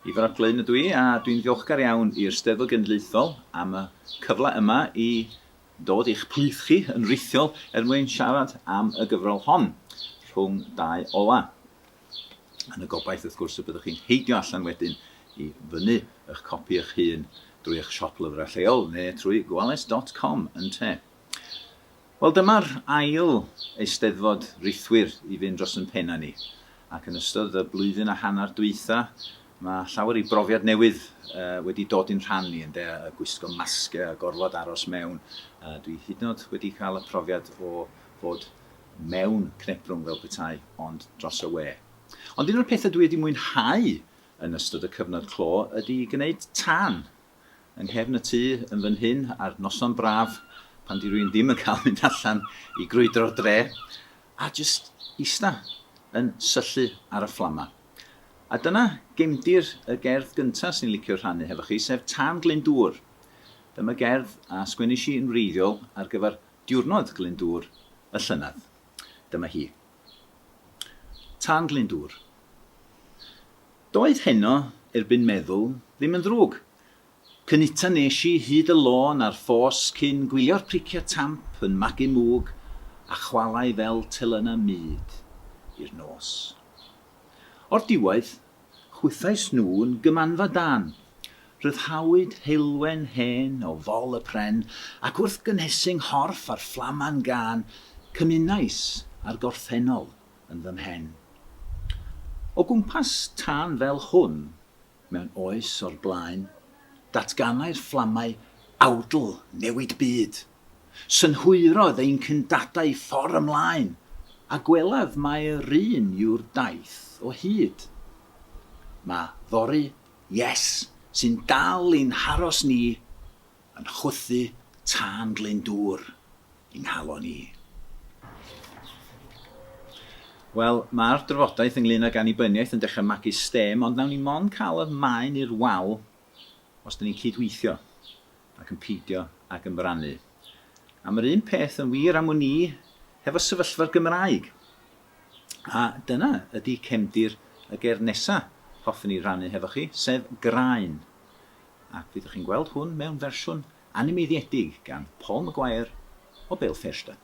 Ifor ap Glyn ydw i a dwi'n ddiolchgar iawn i'r Steddfod Genedlaethol am y cyfle yma i dod i'ch plith chi yn rhithiol er mwyn siarad am y gyfrol hon, Rhwng Dau Ola. Yn y gobaith wrth gwrs y byddwch chi'n heidio allan wedyn i fynnu eich copi eich hun drwy eich siop lyfrau lleol neu trwy gwales dot com ynte. Wel dyma'r ail Eisteddfod rithwir i fynd dros yn penna ni, ac yn ystod y blwyddyn a hanner dwytha mae llawer i brofiad newydd wedi dod i'n rhan ni ynde, y gwisgo masge a gorfod aros mewn, dwi hyd yn oed wedi cael y profiad o fod mewn cnebrwng fel petai ond dros y we. Ond un o'r pethau dwi wedi mwynhau yn ystod y cyfnod clo ydy gwneud tân Yng nghefn y tŷ yn fy nhyn ar noson braf pan 'di rywun ddim yn cael mynd allan i grwydro'r dre a jyst ista yn syllu ar y fflama. A dyna gefndir y gerdd gynta 'swn i'n licio rhannu hefo chi, sef Tân Glyndŵr. Dyma gerdd a sgwennish i yn wreiddiol ar gyfer Diwrnod Glyndŵr y llynedd. Dyma hi. Tân Glyndŵr. Doedd heno, erbyn meddwl, ddim yn ddrwg. Cynyta nes i hyd y lôn a'r ffos cyn gwylio'r priciau tamp yn magu mwg a chwalau fel telynau mud i'r nos. O'r diwedd, chwythais nhw'n gymanfa dân. Rhyddhawyd heulwen hen o fol y pren, ac wrth gynhesu 'nghorff ar fflaman gân, cymunais â'r gorffennol yn fy mhen. O gwmpas tân fel hwn, mewn oes o'r blaen, datganai'r fflamau awdl newid byd. Synhwyrodd ein cyndadau ffor ymlaen, a gwelaf mai'r un yw'r daith o hyd. Mae fory, yes, sy'n dal i'n haros ni, yn chwythu tân Glyndŵr i nghalon i. Wel, mae'r drafodaeth ynglyn ag annibyniaeth yn dechrau magu stêm, ond nawn ni mond cael y maen i'r wal os 'dyn ni'n cyd-weithio ac yn peidio ag ymrannu. A mae'r un peth yn wir am wn i hefo sefyllfa'r Gymraeg. A dyna ydi cefndir y gerdd nesa hoffwn i rannu hefo chi, sef Graen. Ac fyddwch chi'n gweld hwn mewn fersiwn animeiddiedig gan Paul Maguire o Béal Feirste.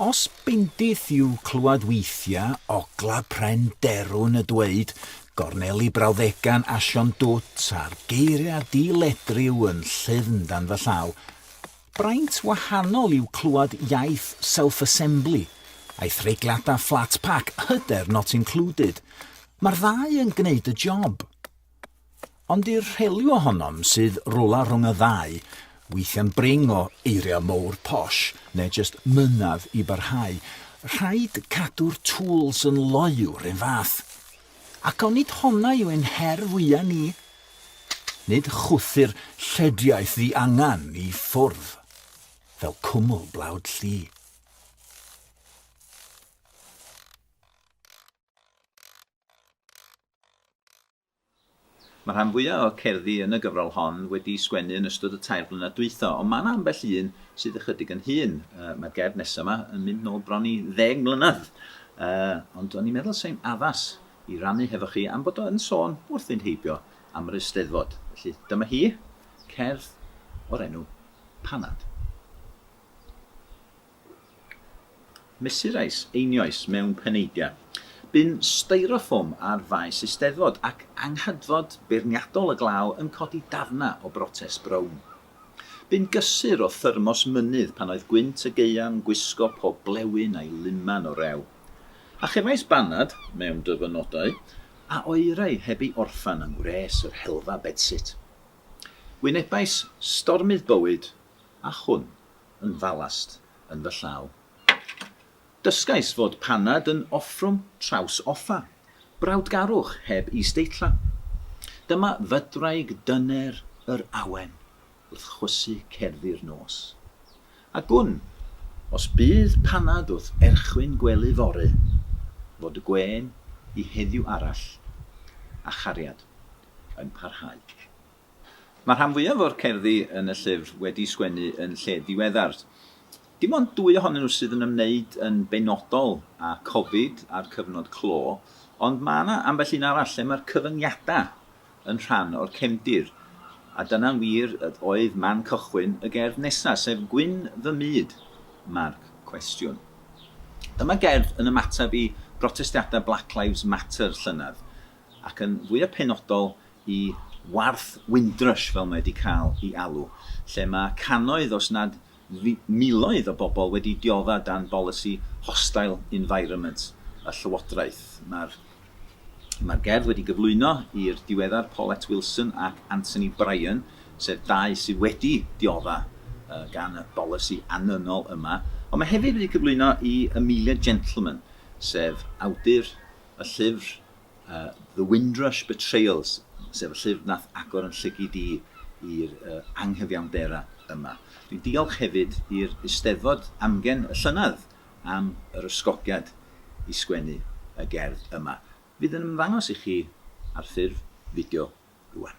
Os bendith yw clywed weithiau ogla pren derw'n y dweud, gorneli brawddega'n asio'n dwt a'r geiriau di-ledryw yn llyfn dan fy llaw, Braint wahanol yw clywed iaith self-assembly, a'i threigliadau flat pack, hyder not included. Mae'r ddau yn gwneud y job. Ond i'r rhelyw ohonom sydd rwla rhwng y ddau, weithiau'n brin o eiriau mowr posh neu jyst mynadd i barhau, rhaid cadw'r tools yn loyw 'run fath. Ac onid honna yw ein her fwya ni? Nid chwythu'r llediaith ddi-angan i ffwrdd fel cwmwl blawd lli. Mae'r rhan fwyaf o'r cerddi yn y gyfrol hon wedi'u sgwennu yn ystod y tair blynedd dwytha, ond mae 'na ambell un sydd ychydig yn hŷn. Mae'r gerdd nesaf 'ma yn mynd nôl bron i ddeg mlynedd, ond o'n i'n meddwl 'sai'n addas i rannu hefo chi am bod o yn sôn wrth fynd heibio am yr Eisteddfod. Felly dyma hi, cerdd o'r enw Panad. Mesurais einioes mewn peneidiau. Bu'n styrofoam ar faes Eisteddfod ac anghydfod beirniadol y glaw yn codi dafnau o brotest brown. Bu'n gysur o thyrmos mynydd pan oedd gwynt y gaea'n gwisgo pob blewyn a'i luman o rew. A chefais banad, mewn dyfynodau, a oerai heb ei orffen yng ngwres yr helfa bedsit. Wynebais stormydd bywyd, a hwn yn falast yn fy llaw. Dysgais fod panad yn offrwm traws offa, brawdgarwch heb is-deitla. Dyma fydwraig dyner yr awen wrth chwysu cerddi'r nos. A gwn, os bydd panad wrth erchwyn gwely fory, fod y gwên i heddiw arall, a chariad yn parhau. Mae'r rhan fwyaf o'r cerddi yn y llyfr wedi sgwennu yn lled ddiweddar. Dim ond dwy ohonyn nhw sydd yn ymwneud yn benodol â Covid a'r cyfnod clo, ond mae yna ambell un arall lle mae'r cyfyngiadau yn rhan o'r cefndir, a dyna'n wir oedd man cychwyn y gerdd nesaf, sef Gwyn fy Myd, marc cwestiwn. Dyma gerdd yn ymateb i brotestiadau Black Lives Matter llynedd, ac yn fwyaf penodol i warth Windrush fel mae wedi cael ei alw, lle mae cannoedd os nad miloedd o bobl wedi diodda dan bolisi hostile environment y llywodraeth. Mae'r Mae'r gerdd wedi gyflwyno i'r diweddar Paulette Wilson ac Anthony Bryan, sef dau sydd wedi diodda gan y bolisi annynol yma, ond mae hefyd wedi cyflwyno i Amelia Gentleman, sef awdur y llyfr The Windrush Betrayals, sef y llyfr nath agor yn llygid i i'r anghyfiawndera yma. Dwi'n diolch hefyd i'r Eisteddfod Amgen y llynedd am yr ysgogiad i sgwennu y gerdd yma, fydd yn ymddangos i chi ar ffurf fideo rwan.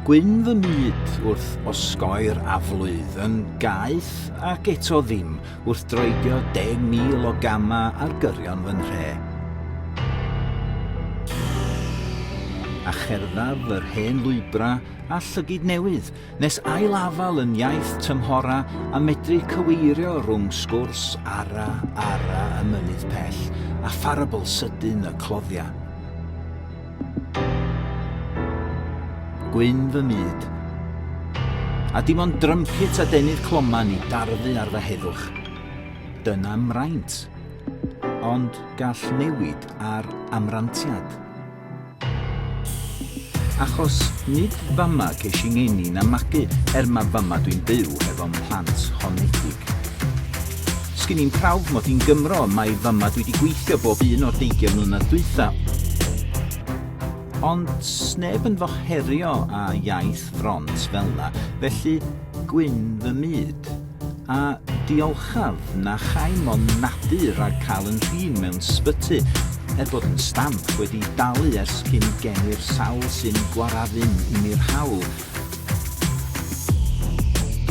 Gwyn fy myd wrth osgoi'r aflwydd yn gaeth ac eto ddim wrth droedio 10,000 o gamau ar gyrion fy nhre. A cherddaf yr hen lwybrau a llygid newydd Nes ail-afael yn iaith tymhora a medru cyweirio rhwng sgwrs ara ara y mynydd pell a pharabl sydyn y cloddia. Gwyn fy myd. A dim ond drympit adenydd cloman i darfu ar fy heddwch. Dyna 'mraint. Ond gall newid ar amrantiad. Achos nid fama ces i ngeni na magu, er ma fama dwi'n byw hefo'm mhlant honedig. Sgin i'm prawf mod i'n Gymro, mai fama dwi di gweithio bob un o'r deugian mlynedd dwytha. Ond sneb yn fy herio â iaith front fel'na, felly gwyn fy myd. A diolchaf na chai mon nadu rhag cael yn rhin mewn sbyty, er bod yn stamp wedi dalu ers cyn geni'r sawl sy'n gwarafun i mi'r hawl.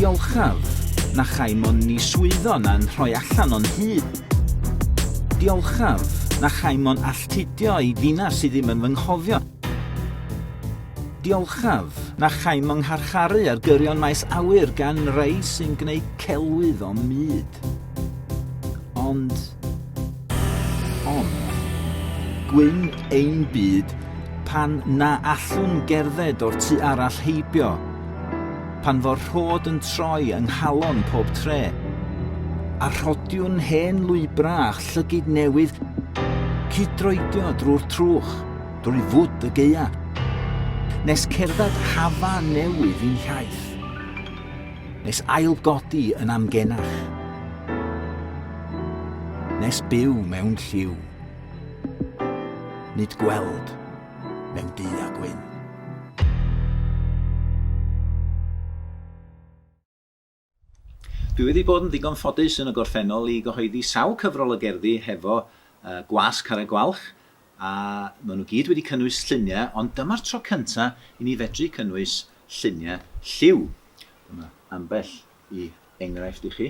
Diolchaf na chai mon ni swyddo na'n rhoi allan o'n nhŷ. Diolchaf na chai mon alltudio i ddinas sy ddim yn fy nghofio. Diolchaf na chaim fy ngharcharu ar gyrion maes awyr gan rai sy'n gwneud celwydd o'm myd. Ond, ond, gwyn ein byd pan na allwn gerdded o'r tu arall heibio, pan fo'r rhod yn troi yng nghalon pob tre, a rhodiwn hen lwybrau a llygid newydd cyd-droedio drwy'r trwch. Drwy fwd y gaea. Nes cerdded hafa newydd i'n hiaith. Nes ail-godi yn amgenach. Nes byw mewn lliw. Nid gweld mewn du a gwyn. Dwi wedi bod yn ddigon ffodus yn y gorffennol i gyhoeddi sawl cyfrol o gerddi hefo Gwasg Carreg Gwalch, a maen nhw gyd wedi cynnwys lluniau, ond dyma'r tro cynta i ni fedru cynnwys lluniau lliw. Dyma ambell i enghraifft i chi.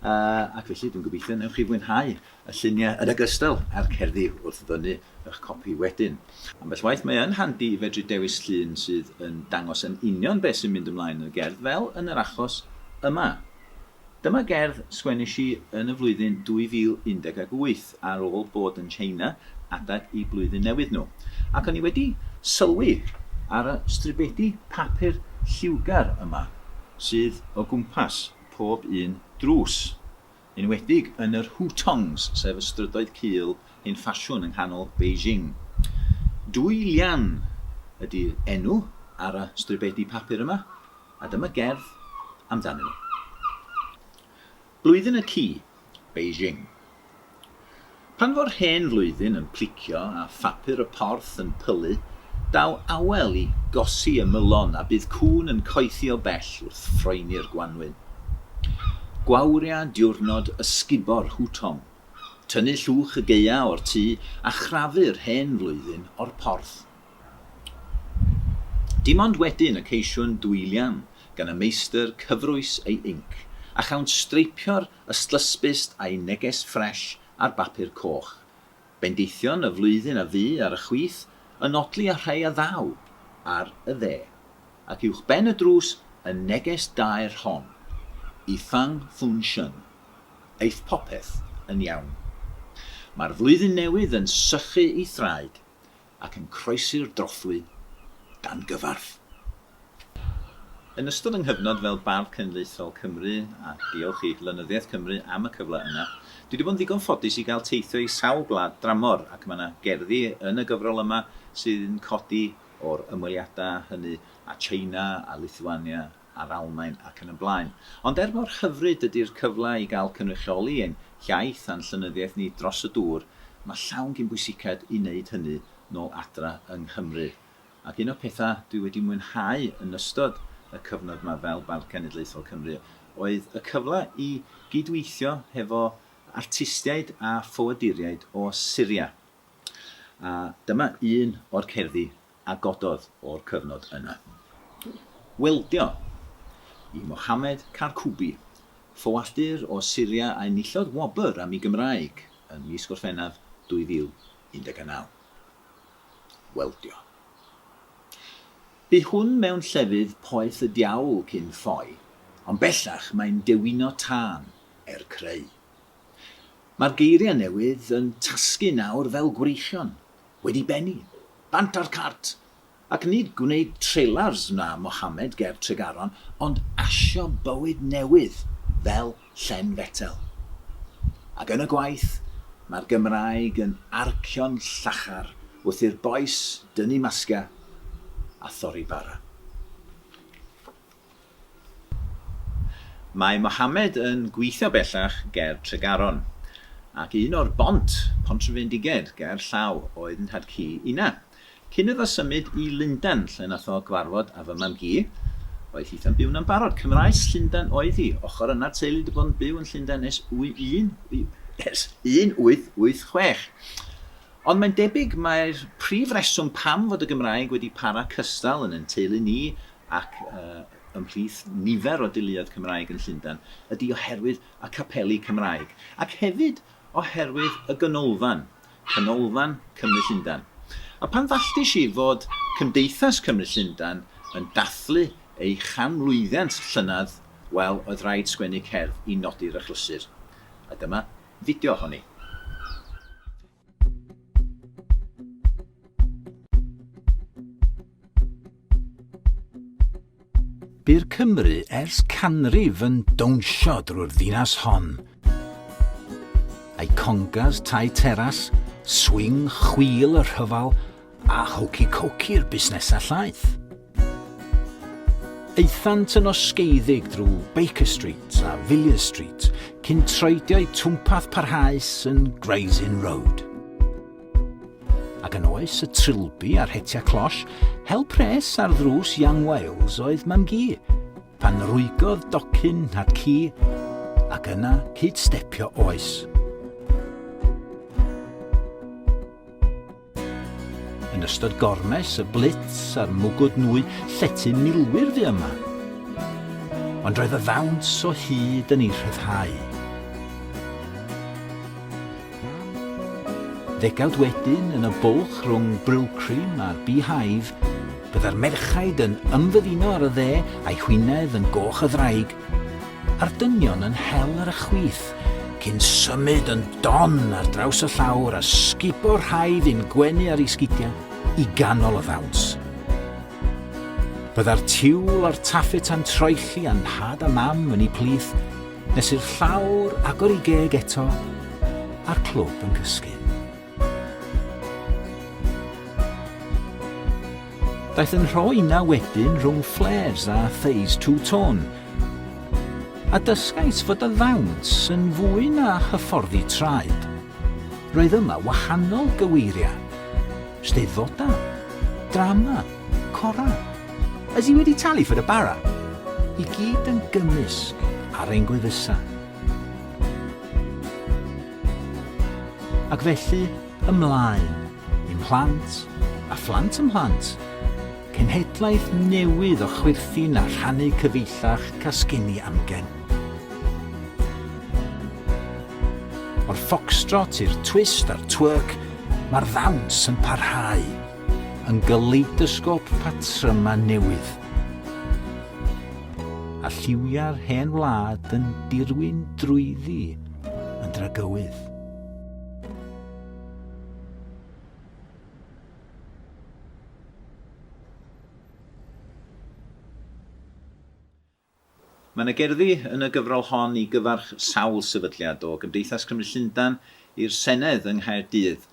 Ac felly dwi'n gobeithio newch chi fwynhau y lluniau yn ogystal â'r cerddi wrth fynnu eich copi wedyn. Ambell waith mae yn handi i fedru dewis llun sydd yn dangos yn union beth sy'n mynd ymlaen yn y gerdd fel yn yr achos yma. Dyma gerdd sgwennish i yn y flwyddyn 2018 ar ôl bod yn China adag i blwyddyn newydd nhw. Ac o'n i wedi sylwi ar y stribedi papur lliwgar yma sydd o gwmpas pob un drws. Enwedig yn yr hutongs, sef y strydoedd cul hen ffasiwn yng nghanol Beijing. Dwy Lian ydy'r enw ar y stribedi papur yma, a dyma gerdd amdanyn nhw. Blwyddyn y Ci, Beijing. Pan fo'r hen flwyddyn yn plicio a phapur y porth yn pylu, Daw awel i gosi ymylon a bydd cŵn yn coethi o bell wrth ffroeni'r gwanwyn. Gwawria diwrnod ysgubor Hwtong. Tynnu llwch y gaea o'r tŷ a chrafu'r hen flwyddyn o'r porth. Dim ond wedyn y ceisiwn dwylian gan y meistr cyfrwys ei inc, a chawn streipio'r ystlysbyst a'i neges ffresh ar bapur coch. Bendithion y flwyddyn a fu ar y chwith yn odli â rhai a ddaw ar y dde, ac uwch ben y drws y neges daer hon, I Fang Fun Shun. Aeth popeth yn iawn. Mae'r flwyddyn newydd yn sychu i thraed ac yn croesi'r drothwy dan gyfarth. Yn ystod 'y nghyfnod fel Bardd Cenedlaethol Cymru, a diolch i Lenyddiaeth Cymru am y cyfle yna, dwi 'di bod yn ddigon ffodus i gael teithio i sawl gwlad dramor, ac mae 'na gerddi yn y gyfrol yma sydd yn codi o'r ymweliadau hynny â China a Lithuania a'r Almaen ac yn y blaen. Ond er mor hyfryd ydi'r cyfle i gael cynrychioli ein hiaith a'n llenyddiaeth ni dros y dŵr, mae llawn gyn bwysiced i wneud hynny nôl adra yng Nghymru. Ac un o'r pethau dwi wedi mwynhau yn ystod y cyfnod 'ma fel Bardd Cenedlaethol Cymru oedd y cyfle i gyd-weithio hefo artistiaid a ffoaduriaid o Syria. A dyma un o'r cerddi a gododd o'r cyfnod yna. Weldio i Mohamed Karkoubi, ffoadur o Syria a enillodd wobr am ei Gymraeg ym mis Gorffennaf 2019. Weldio. Bu hwn mewn llefydd poeth y diawl cyn ffoi, ond bellach mae'n dewino tân er creu. Mae'r geiriau newydd yn tasgu nawr fel gwreichion, wedi bennu, bant â'r cart! Ac nid gwneud treilars wna Mohamed ger Tregaron, ond asio bywyd newydd fel llen fetel. Ac yn y gwaith, mae'r Gymraeg yn arcio'n llachar wrth i'r bois dynnu masgiau a thorri bara. Mae Mohamed yn gweithio bellach ger Tregaron, ac un o'r bont, Pontrhyfendiged, ger llaw, oedd 'nhad-cu inna. Cyn iddo symud i Lundain, lle nath o gyfarfod â fy mam-gu, oedd hitha'n byw 'na'n barod. Cymraes Llundain oedd hi. Ochr yna'r teulu 'di bod yn byw yn Llundain ers un, ers 1886. Ond mae'n debyg mai'r prif reswm pam fod y Gymraeg wedi para cystal yn ein teulu ni ac ymhlith nifer o deuluoedd Cymraeg yn Llundain ydi oherwydd y capeli Cymraeg, ac hefyd oherwydd y ganolfan, Canolfan Cymru Llundain. A pan ddalltis i fod Cymdeithas Cymru Llundain yn dathlu ei chanmlwyddiant llynedd, wel, oedd rhaid sgwennu cerdd i nodi'r achlysur. A dyma fideo ohoni. Bu'r Cymry ers canrif yn dawnsio drwy'r ddinas hon. A'i congas tai teras, swing chwil y rhyfel a hokey-cokey'r busnesau llaeth. Aethant yn osgeiddig drwy Baker Street a Villiers Street cyn troedio'u twmpath parhaus yn Gray's Inn Road. Ac yn oes y trilby a'r hetiau closh, hel pres ar ddrws Young Wales oedd mam-gu, pan rwygodd docyn nhad-cu, ac yna cyd-stepio oes. Yn ystod gormes, y blitz a'r mwgwd nwy, llety milwyr fu yma. Ond roedd y ddawns o hyd yn ei rhyddhau. Ddegawd wedyn, yn y bwlch rhwng Brylcreem a'r Beehive, byddai'r merchaid yn ymfyddino ar y dde a'i hwynedd yn goch y ddraig, a'r dynion yn hel ar y chwith, cyn symud yn don ar draws y llawr a sgubo'r rhai fu'n gwenu ar eu sgidiau i ganol y ddawns. Byddai'r tiwl a'r taffeta'n troelli a nhad a mam yn eu plith, nes i'r llawr agor ei geg eto a'r clwb yn cysgu. Daeth yn rho ina wedyn rhwng flares a Phase Two Tone, a dysgais fod y ddawns yn fwy na hyfforddi traed. Roedd yma wahanol gyweiriau. Steddfodau. Drama. Cora. Ydy wedi talu for y bara? I gyd yn gymysg ar ein gwefusau. Ac felly, ymlaen, i'm mhlant, a phlant 'y mhlant, cenhedlaeth newydd o chwerthin a rhannu cyfeillach casgenni amgen. O'r foxtrot i'r twist a'r twerk, mae'r ddawns yn parhau, yn galeidosgop patrymau newydd. A lliwiau'r hen wlad yn dirwyn drwyddi yn dragywydd. Mae yna gerddi yn y gyfrol hon i gyfarch sawl sefydliad, o Gymdeithas Cymry Llundain i'r Senedd yng Nghaerdydd.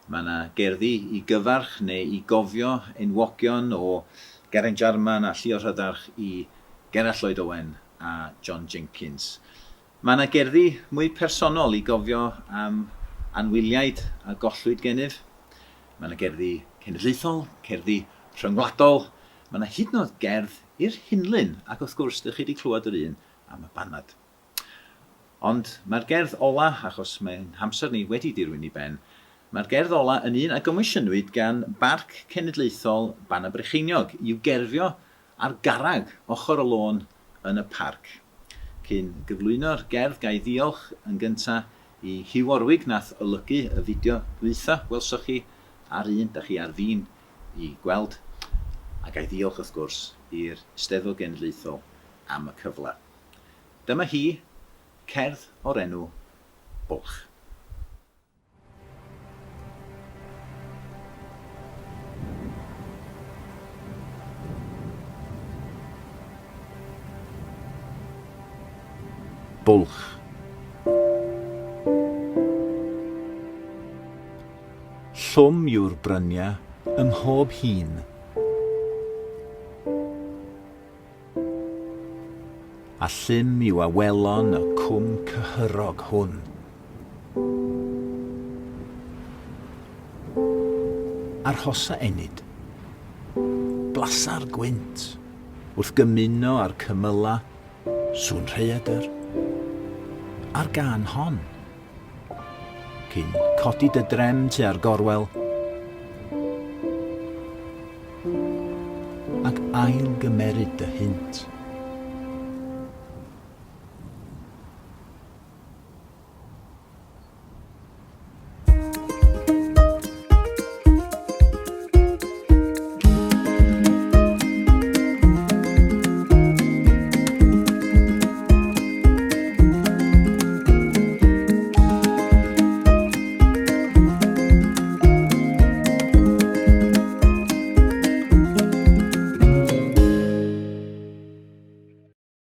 Mae yna gerddi i gyfarch neu i gofio enwogion o Geraint Jarman a Llio Rhydderch i Gerallt Lloyd Owen a John Jenkins. Mae yna gerddi mwy personol i gofio am anwyliaid a gollwyd gennyf. Mae yna gerddi cenedlaethol, cerddi rhyngwladol, mae yna hyd yn oed gerdd i'r hunlun, ac wrth gwrs, dych chi 'di clywed yr un am y banad. Ond mae'r gerdd ola, achos mae'n hamser ni wedi dirwyn i ben, mae'r gerdd ola yn un a gomisiynwyd gan Barc Cenedlaethol Bannau Brycheiniog i'w gerfio ar garreg ochr y lôn yn y parc. Cyn gyflwyno'r gerdd ga i ddiolch yn gynta i Huw Orwig nath olygu y fideo dwytha welsoch chi a'r un da chi ar fin i gweld, a ga i ddiolch wrth gwrs i'r Eisteddfod Genedlaethol am y cyfle. Dyma hi, cerdd o'r enw Bwlch. Bwlch. Llwm yw'r bryniau ym mhob hun. A llym yw awelon y cwm cyhyrog hwn. Arhosa ennyd. Blasa'r gwynt wrth gymuno â'r cymylau, sŵn rhaeadr, a'r gân hon. Cyn codi dy drem tua'r gorwel, ac ail gymeryd dy hynt.